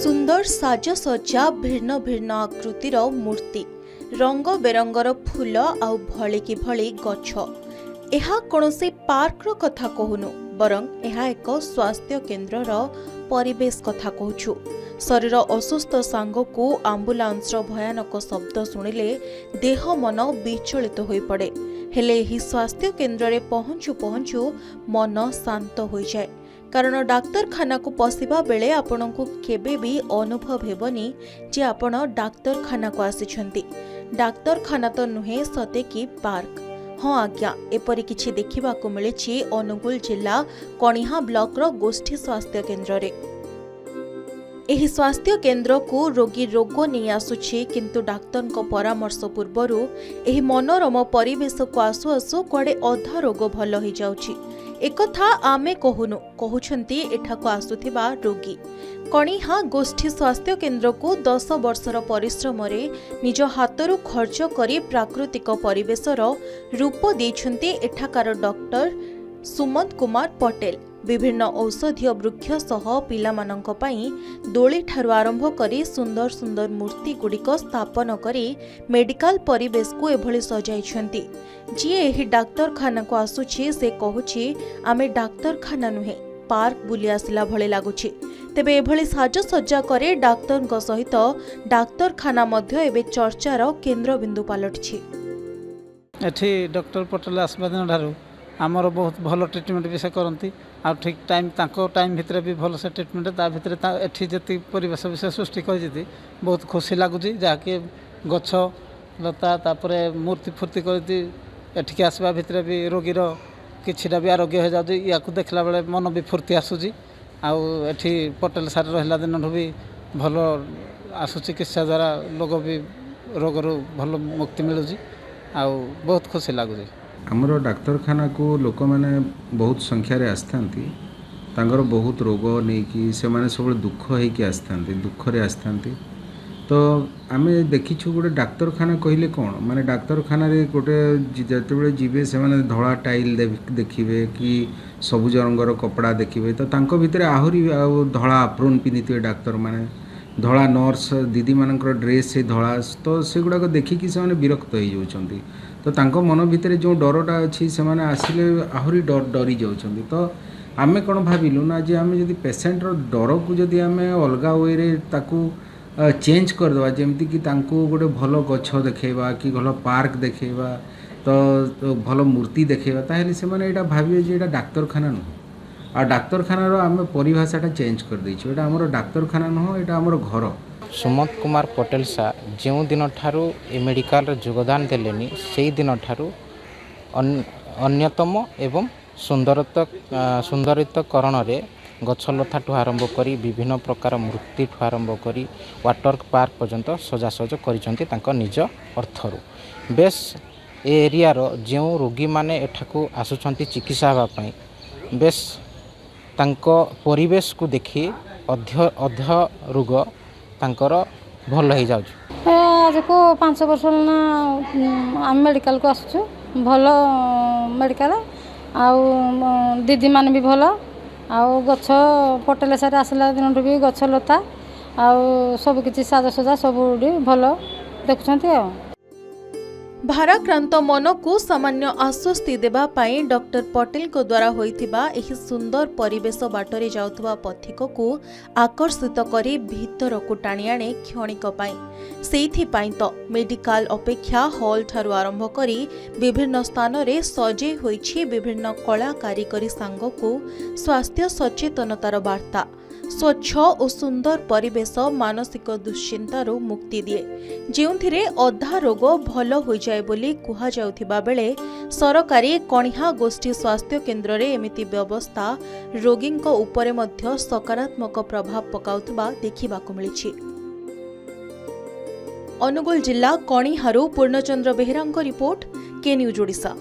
ସୁନ୍ଦର ସାଜସଜ୍ଜା, ଭିନ୍ନ ଭିନ୍ନ ଆକୃତିର ମୂର୍ତ୍ତି, ରଙ୍ଗ ବେରଙ୍ଗର ଫୁଲ ଆଉ ଭଳିକି ଭଳି ଗଛ। ଏହା କୌଣସି ପାର୍କର କଥା କହୁନୁ, ବରଂ ଏହା ଏକ ସ୍ୱାସ୍ଥ୍ୟ କେନ୍ଦ୍ରର ପରିବେଶ କଥା କହୁଛୁ। ଶରୀର ଅସୁସ୍ଥ ସାଙ୍ଗକୁ ଆମ୍ବୁଲାନ୍ସର ଭୟାନକ ଶବ୍ଦ ଶୁଣିଲେ ଦେହ ମନ ବିଚଳିତ ହୋଇପଡ଼େ। ହେଲେ ଏହି ସ୍ୱାସ୍ଥ୍ୟ କେନ୍ଦ୍ରରେ ପହଞ୍ଚୁ ପହଞ୍ଚୁ ମନ ଶାନ୍ତ ହୋଇଯାଏ, କାରଣ ଡାକ୍ତରଖାନାକୁ ପଶିବା ବେଳେ ଆପଣଙ୍କୁ କେବେ ବି ଅନୁଭବ ହେବନି ଯେ ଆପଣ ଡାକ୍ତରଖାନାକୁ ଆସିଛନ୍ତି। ଡାକ୍ତରଖାନା ତ ନୁହେଁ, ସତେ କି ପାର୍କ। ହଁ ଆଜ୍ଞା, ଏପରି କିଛି ଦେଖିବାକୁ ମିଳିଛି ଅନୁଗୁଳ ଜିଲ୍ଲା କଣିହାଁ ବ୍ଲକର ଗୋଷ୍ଠୀ ସ୍ୱାସ୍ଥ୍ୟ କେନ୍ଦ୍ରରେ। ଏହି ସ୍ୱାସ୍ଥ୍ୟ କେନ୍ଦ୍ରକୁ ରୋଗୀ ରୋଗ ନେଇ ଆସୁଛି, କିନ୍ତୁ ଡାକ୍ତରଙ୍କ ପରାମର୍ଶ ପୂର୍ବରୁ ଏହି ମନୋରମ ପରିବେଶକୁ ଆସୁ ଆସୁ କୁଆଡ଼େ ଅଧା ରୋଗ ଭଲ ହୋଇଯାଉଛି। ଏକଥା ଆମେ କହୁନୁ, କହୁଛନ୍ତି ଏଠାକୁ ଆସୁଥିବା ରୋଗୀ। କଣିହାଁ ଗୋଷ୍ଠୀ ସ୍ୱାସ୍ଥ୍ୟ କେନ୍ଦ୍ରକୁ 10 ବର୍ଷର ପରିଶ୍ରମରେ ନିଜ ହାତରୁ ଖର୍ଚ୍ଚ କରି ପ୍ରାକୃତିକ ପରିବେଶର ରୂପ ଦେଇଛନ୍ତି ଏଠାକାର ଡକ୍ଟର ସୁମନ୍ତ କୁମାର ପଟେଲ। ବିଭିନ୍ନ ଔଷଧୀୟ ବୃକ୍ଷ ସହ ପିଲାମାନଙ୍କ ପାଇଁ ଦୋଳିଠାରୁ ଆରମ୍ଭ କରି ସୁନ୍ଦର ସୁନ୍ଦର ମୂର୍ତ୍ତିଗୁଡ଼ିକ ସ୍ଥାପନ କରି ମେଡିକାଲ ପରିବେଶକୁ ଏଭଳି ସଜାଇଛନ୍ତି, ଯିଏ ଏହି ଡାକ୍ତରଖାନାକୁ ଆସୁଛି ସେ କହୁଛି, ଆମେ ଡାକ୍ତରଖାନା ନୁହେଁ, ପାର୍କ ବୁଲି ଆସିଲା ଭଳି ଲାଗୁଛି। ତେବେ ଏଭଳି ସାଜସଜ୍ଜା କରି ଡାକ୍ତରଙ୍କ ସହିତ ଡାକ୍ତରଖାନା ମଧ୍ୟ ଏବେ ଚର୍ଚ୍ଚାର କେନ୍ଦ୍ରବିନ୍ଦୁ ପାଲଟିଛି। ଏଠି ଡକ୍ଟର ପଟେଲ ଆସିବା ଦିନଠାରୁ ଆମର ବହୁତ ଭଲ ଟ୍ରିଟମେଣ୍ଟ ବି ସେ କରନ୍ତି ଆଉ ଠିକ୍ ଟାଇମ୍, ତାଙ୍କ ଟାଇମ୍ ଭିତରେ ବି ଭଲ ସେ ଟ୍ରିଟମେଣ୍ଟ। ତା ଭିତରେ ତା ଏଠି ଯେତିକି ପରିବେଶ ବିଷୟ ସୃଷ୍ଟି କରିଛନ୍ତି, ବହୁତ ଖୁସି ଲାଗୁଛି। ଯାହାକି ଗଛ ଲତା, ତାପରେ ମୂର୍ତ୍ତି ଫୂର୍ତ୍ତି କରିଛି। ଏଠିକି ଆସିବା ଭିତରେ ବି ରୋଗୀର କିଛିଟା ବି ଆରୋଗ୍ୟ ହେଇଯାଉଛି। ୟାକୁ ଦେଖିଲା ବେଳେ ମନ ବି ଫୁର୍ତ୍ତି ଆସୁଛି। ଆଉ ଏଠି ପଟେଲ ସାର୍ ରହିଲା ଦିନଠୁ ବି ଭଲ ଆଶୁ ଚିକିତ୍ସା ଦ୍ୱାରା ଲୋକ ବି ରୋଗରୁ ଭଲ ମୁକ୍ତି ମିଳୁଛି ଆଉ ବହୁତ ଖୁସି ଲାଗୁଛି। ଆମର ଡାକ୍ତରଖାନାକୁ ଲୋକମାନେ ବହୁତ ସଂଖ୍ୟାରେ ଆସିଥାନ୍ତି। ତାଙ୍କର ବହୁତ ରୋଗ ନେଇକି ସେମାନେ ସବୁବେଳେ ଦୁଃଖ ହେଇକି ଆସିଥାନ୍ତି, ଦୁଃଖରେ ଆସିଥାନ୍ତି। ତ ଆମେ ଦେଖିଛୁ, ଗୋଟେ ଡାକ୍ତରଖାନା କହିଲେ କ'ଣ, ମାନେ ଡାକ୍ତରଖାନାରେ ଗୋଟେ ଯେତେବେଳେ ଯିବେ, ସେମାନେ ଧଳା ଟାଇଲ୍ ଦେଖିବେ କି ସବୁଜ ରଙ୍ଗର କପଡ଼ା ଦେଖିବେ, ତ ତାଙ୍କ ଭିତରେ ଆହୁରି ଆଉ ଧଳା ଆପ୍ରୋନ୍ ପିନ୍ଧିଥିବେ ଡାକ୍ତରମାନେ, ଧଳା ନର୍ସ ଦିଦିମାନଙ୍କର ଡ୍ରେସ୍ ସେ ଧଳା, ତ ସେଗୁଡ଼ାକ ଦେଖିକି ସେମାନେ ବିରକ୍ତ ହେଇଯାଉଛନ୍ତି। ତ ତାଙ୍କ ମନ ଭିତରେ ଯେଉଁ ଡରଟା ଅଛି, ସେମାନେ ଆସିଲେ ଆହୁରି ଡରି ଯାଉଛନ୍ତି। ତ ଆମେ କ'ଣ ଭାବିଲୁ ନା ଯେ ଆମେ ଯଦି ପେସେଣ୍ଟର ଡରକୁ ଯଦି ଆମେ ଅଲଗା ୱେରେ ତାକୁ ଚେଞ୍ଜ କରିଦେବା, ଯେମିତିକି ତାଙ୍କୁ ଗୋଟେ ଭଲ ଗଛ ଦେଖେଇବା କି ଭଲ ପାର୍କ ଦେଖେଇବା, ତ ଭଲ ମୂର୍ତ୍ତି ଦେଖେଇବା, ତାହେଲେ ସେମାନେ ଏଇଟା ଭାବିବେ ଯେ ଏଇଟା ଡାକ୍ତରଖାନା ନୁହଁ। ଆଉ ଡାକ୍ତରଖାନାର ଆମେ ପରିଭାଷାଟା ଚେଞ୍ଜ କରିଦେଇଛୁ। ଏଇଟା ଆମର ଡାକ୍ତରଖାନା ନୁହଁ, ଏଇଟା ଆମର ଘର। ସୁମନ୍ତ କୁମାର ପଟେଲ ସାର୍ ଯେଉଁ ଦିନଠାରୁ ଏ ମେଡ଼ିକାଲରେ ଯୋଗଦାନ ଦେଲେନି, ସେଇ ଦିନଠାରୁ ଅନ୍ୟତମ ଏବଂ ସୁନ୍ଦରିତକରଣରେ ଗଛଲତାଠୁ ଆରମ୍ଭ କରି, ବିଭିନ୍ନ ପ୍ରକାର ମୂର୍ତ୍ତିଠୁ ଆରମ୍ଭ କରି, ୱାଟର ପାର୍କ ପର୍ଯ୍ୟନ୍ତ ସଜାସଜ କରିଛନ୍ତି ତାଙ୍କ ନିଜ ଅର୍ଥରୁ। ବେଶ ଏ ଏରିଆର ଯେଉଁ ରୋଗୀମାନେ ଏଠାକୁ ଆସୁଛନ୍ତି ଚିକିତ୍ସା ହେବା ପାଇଁ, ବେଶ ତାଙ୍କ ପରିବେଶକୁ ଦେଖି ଅଧ ରୋଗ ତାଙ୍କର ଭଲ ହେଇଯାଉଛି। ଆଜକୁ 5 ବର୍ଷ ହେଲା ଆମେ ମେଡ଼ିକାଲକୁ ଆସୁଛୁ। ଭଲ ମେଡ଼ିକାଲ ଆଉ ଦିଦିମାନେ ବି ଭଲ। ଆଉ ଗଛ, ପଟେଲ ସାର୍ ଆସିଲା ଦିନଠୁ ବି ଗଛ ଲତା ଆଉ ସବୁକିଛି ସାଜସଜା ସବୁଠି ଭଲ ଦେଖୁଛନ୍ତି ଆଉ। ଭାରାକ୍ରାନ୍ତ ମନକୁ ସାମାନ୍ୟ ଆଶ୍ୱସ୍ତି ଦେବା ପାଇଁ ଡକ୍ଟର ପଟେଲଙ୍କ ଦ୍ୱାରା ହୋଇଥିବା ଏହି ସୁନ୍ଦର ପରିବେଶ ବାଟରେ ଯାଉଥିବା ପଥିକକୁ ଆକର୍ଷିତ କରି ଭିତରକୁ ଟାଣି ଆଣେ କ୍ଷଣିକ ପାଇଁ। ସେଇଥିପାଇଁ ତ ମେଡିକାଲ ଅପେକ୍ଷା ହଲ୍ ଠାରୁ ଆରମ୍ଭ କରି ବିଭିନ୍ନ ସ୍ଥାନରେ ସଜେଇ ହୋଇଛି ବିଭିନ୍ନ କଳା କାରିଗରୀ ସାଙ୍ଗକୁ ସ୍ୱାସ୍ଥ୍ୟ ସଚେତନତାର ବାର୍ତ୍ତା। ସ୍ୱଚ୍ଛ ଓ ସୁନ୍ଦର ପରିବେଶ ମାନସିକ ଦୁଶ୍ଚିନ୍ତାରୁ ମୁକ୍ତି ଦିଏ, ଯେଉଁଥିରେ ଅଧା ରୋଗ ଭଲ ହୋଇଯାଏ ବୋଲି କୁହାଯାଉଥିବା ବେଳେ ସରକାରୀ କଣିହାଁ ଗୋଷ୍ଠୀ ସ୍ୱାସ୍ଥ୍ୟ କେନ୍ଦ୍ରରେ ଏମିତି ବ୍ୟବସ୍ଥା ରୋଗୀଙ୍କ ଉପରେ ମଧ୍ୟ ସକାରାତ୍ମକ ପ୍ରଭାବ ପକାଉଥିବା ଦେଖିବାକୁ ମିଳିଛି। ଅନୁଗୁଳ ଜିଲ୍ଲା କଣିହାଁରୁ ପୂର୍ଣ୍ଣଚନ୍ଦ୍ର ବେହେରାଙ୍କ ରିପୋର୍ଟ, କେ ନ୍ୟୁଜ୍ ଓଡ଼ିଶା।